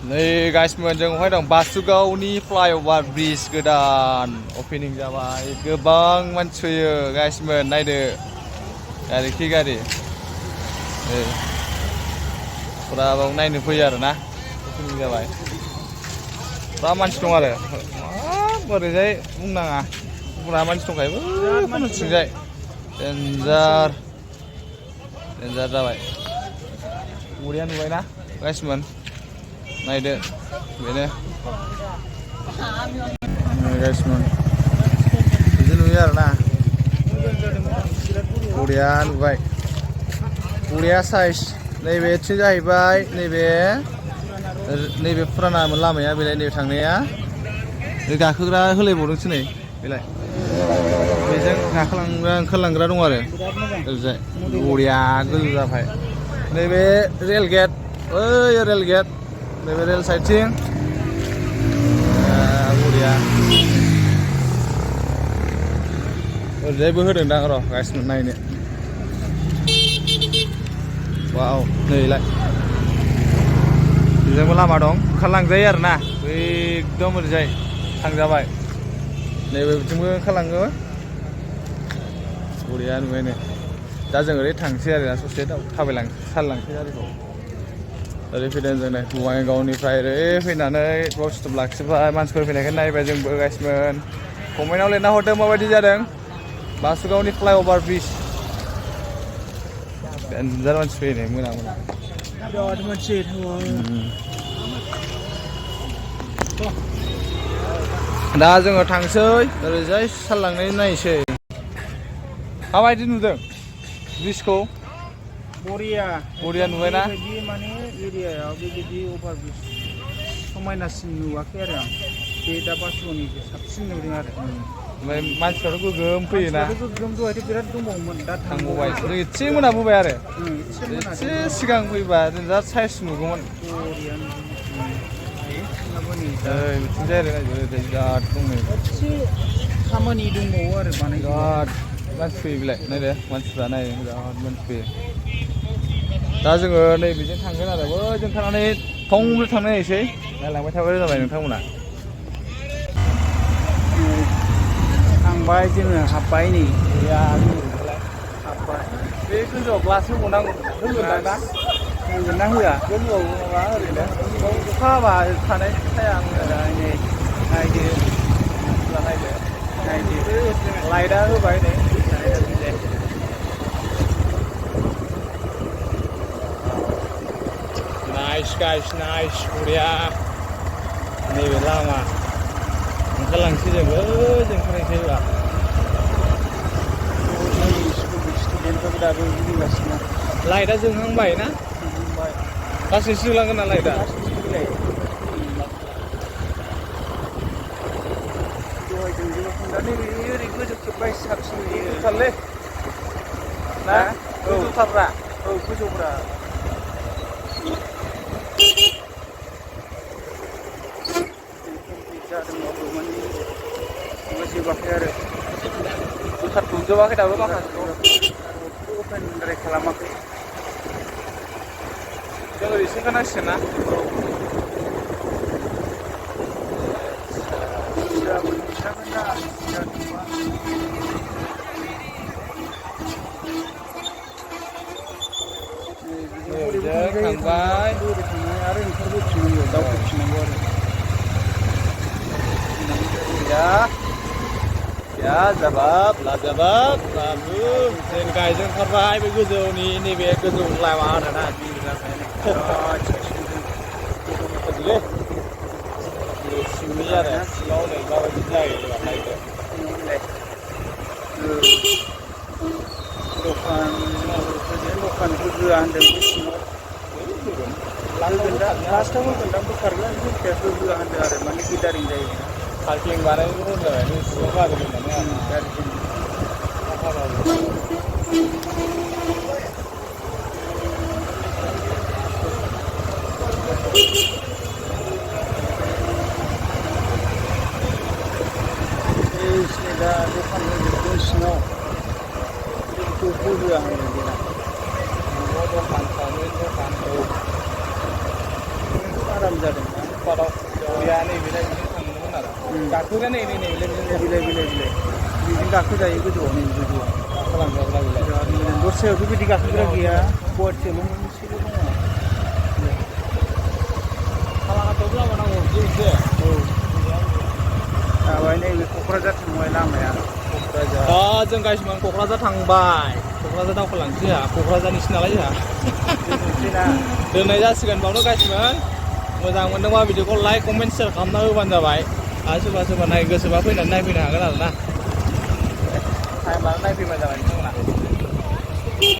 Nih guys, जों हाय दं बासुगावनि फ्लाइओभार ब्रिज गोदान ओपनिं जाबाय गोबां मानसि फैयो गाइसमोन नायदो गारि गारि फुरा बाव नायनो फैयो आरो ना ओपनिं जाबाय फुरा मानसि दं आरो बोरैजाय बुंनाङा फुरा मानसि दंखायो खनथिंजाय डेन्जार जाबाय बरिया नुबायना गाइसमोन नायदो बेनो गाइसमोन बिदि नुयो आरोना बरिया नुबाय बरिया साइज नैबेथिं जाहैबाय नैबे फुराना लामाया बेलाय नैबे थांनाया गाखोग्रा होलायबावदोंसो नै बेलाय बेजों गाखोलांग्रा ओंखारलांग्रा दं आरो ओरैजाय बरिया गोजौ जाबाय नैबे रेल गेट ओइ रेल गेट नैबे रेल साइडथिं बरिया ओरैजायबो होदोंदां र' गाइसमोन नायनो वाव नैलाय बेजोंबो लामा दं ओंखारलांजायो आरो ना एकदम ओरैजाय थांजाबाय नैबे बिथिंबो ओंखारलाङो बरिया नुबाय नै दा जों ओरै थांसै आरो ना ससे सालायलांसै गारिखौ ओरै फैदों जों नै बङाइगावनिफ्राय ओरै फैनानै बाव स्टप लाखिबाय मानसिफोर फैनायखाय नायबाय जोंबो गाइसमोन कमेन्टआव लिरना हरदों माबायदि जादों बासुगावनि फ्लाइओभार ब्रिज डेन्जार मानसि फैयो नै मोना बिराद मानसि दा जोङो थांसै ओरैजाय सालायलांनानै नायसै माबायदि नुदों ब्रिजखौ बरिया नुबायना बेबायदि माने एरियायाव बेबायदि अभार ब्रिज समायनासिन नुवाखै आरो आं बे दा बासुगावनिखौ साबसिन नुदों आरो ओमफ्राय मानसिफ्राथ' गोगोम फैयोना गोगोम दहायथ' बिराद दंबावोमोन दा थांबावबाय जों एसे मोनाबोबाय आरो एसे सिगां फैबा जों दा साइज नुगौमोन बिथिंजाय आरो बिराद दं नै एसे खामानि दंबावो आरो बिराद मानसि फैयो बेलाय नायदो मानसिफ्रा नायनो बिराद मानसि फैयो दा जोङो नैबेजों थांगोन आरो बैजों थांनानै थंब्रै थांनो नायसै नायलांबाय थाबाय जाबाय नोंथांमोना थांबाय जोङो हाबबाय नै हाबबाय बे गोजौआव ग्लास होबावनांगौ होगोन ना होआ गोजौआव माबा ओरैनो अखा हाबा थानाय साया नै नायदो लाइटआ होबाय नै नाइस गाइस नाइस बरिया नैबे लामा ओंखारलांसै जोंबो ओंखारलांसै होबा स्टुडेन्टफोर दाबो गिदिंगासिनो लाइटआ जोंहांबाय ना लासैसो जोंलांगोन ना लाइटआ ओरै गोजौथारबाय साबसिन गोजौथारलै ना गोजौथारब्रा औ गोजौब्रा जादोंबाबो माने जोबाखै आरो जोबथारथ'जोबाखै दाबो माखासेखौ अपेनद्राय खालामाखै जों ओरैसो ओंखारनांसिगोन ना थांबाय आरो ओंखारबोफिननांगौ दावखोफिननांगौ आरो या जाबाब लाजाबाब बाबु जों गायजों ओंखारबाय बे गोजौनि नैबे गोजौ लामा आरोना सिंनि आरो सिङाव नै माबायदि जायो नायदो दखानखौ होआ होनदों बे सिङाव लास्टआव होगोनदां बोखारगोन होआ होनदों आरो माने गिदारिं जायो पार्किं बानायनो होनजाबाय नों सिङाव गारि होननानै दा दखान होजोबदों सिङाव बेखौ होआ होनदों बेना दखान चावमिन दखान आराम जादों फुटपाथाव बरिया नैबेलाय बिजों थांदोंमोन आरो गाखोग्रा नै बिलाय बेजों गाखोजायो गोजौआव नै गोजौआव गाखोलांग्राफ्रा बिलाय बिराद मोजां दस्रायाव बेबायदि गाखोग्रा गैया गुवाहाटियावल' मोनसेल' दङ खालाघाटायावबो लामा नांगौ एसे औ जाबाय नैबे क'क्राझार थांबाय लामाया जों गाइसमान क'क्राझार थांबाय क'क्राझार दावखोलांसै जोंहा क'क्राझारनिसो नालाय जोंहा दोननाय जासिगोन बावनो गाइसमान मोजां मोनदोंबा भिडिअखौ लाइक कमेन्ट शेयार खालामना होबानो जाबाय आरो सोरबा नायनो गोसोबा फैनानै नायफैनो हागोन आरो ना टाइम लानानै नायफैबानो जाबाय नोंथांमोना